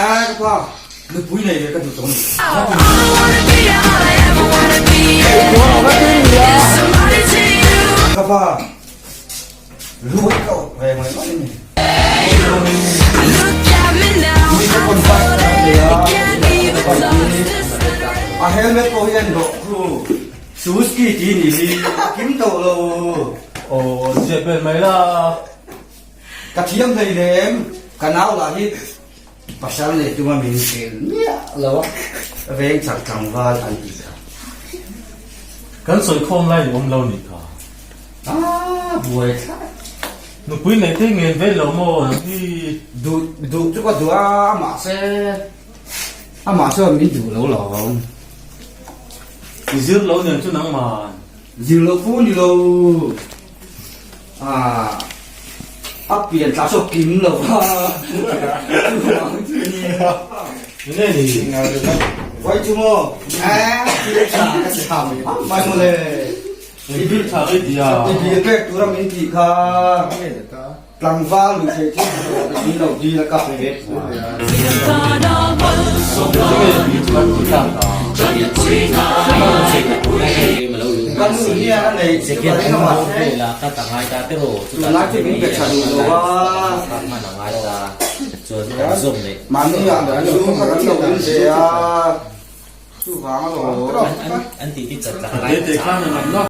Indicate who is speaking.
Speaker 1: A ka pa, nupui nei ve ka duh tawh a ni. Ka pa, lu hi ka awp ve mai mai a ni. A helmet pawh hi a ni rawh khu. Suzuki tih ni hi a kim tawh lo.
Speaker 2: Aw, ziah vel mai la.
Speaker 1: Ka thiam hlei lem, ka nau lah hi pasal nei tuma min tel miah lo a, veng chak tlangval an tih kha.
Speaker 2: Kan sawi khawm lai i awm lo nih kha.
Speaker 1: Ah, buai thlak.
Speaker 2: Nupui nei te ngen vel lo maw nang hi?
Speaker 1: Duh duh chu ka duh a, mahse amah chuan min duh lo lo.
Speaker 2: I zir lo nen chu nangman.
Speaker 1: Zir lo fu ni lo. Ah, a pian tla saw kim lo va.
Speaker 2: Nge ni?
Speaker 1: Vai chu maw? Eh, thil tha ka ti tham mai maw le.
Speaker 2: I bil tha ka ti a.
Speaker 1: I bil pek tura min tih kha. Tlangval lui theih thil min lo dil a ka pe ve. Ka nu hian a nei chu ka ring a mahse tunlai chu min pe tha duh lo a. Mahni ah lu kha kan lo in ve a, chuvang alawm.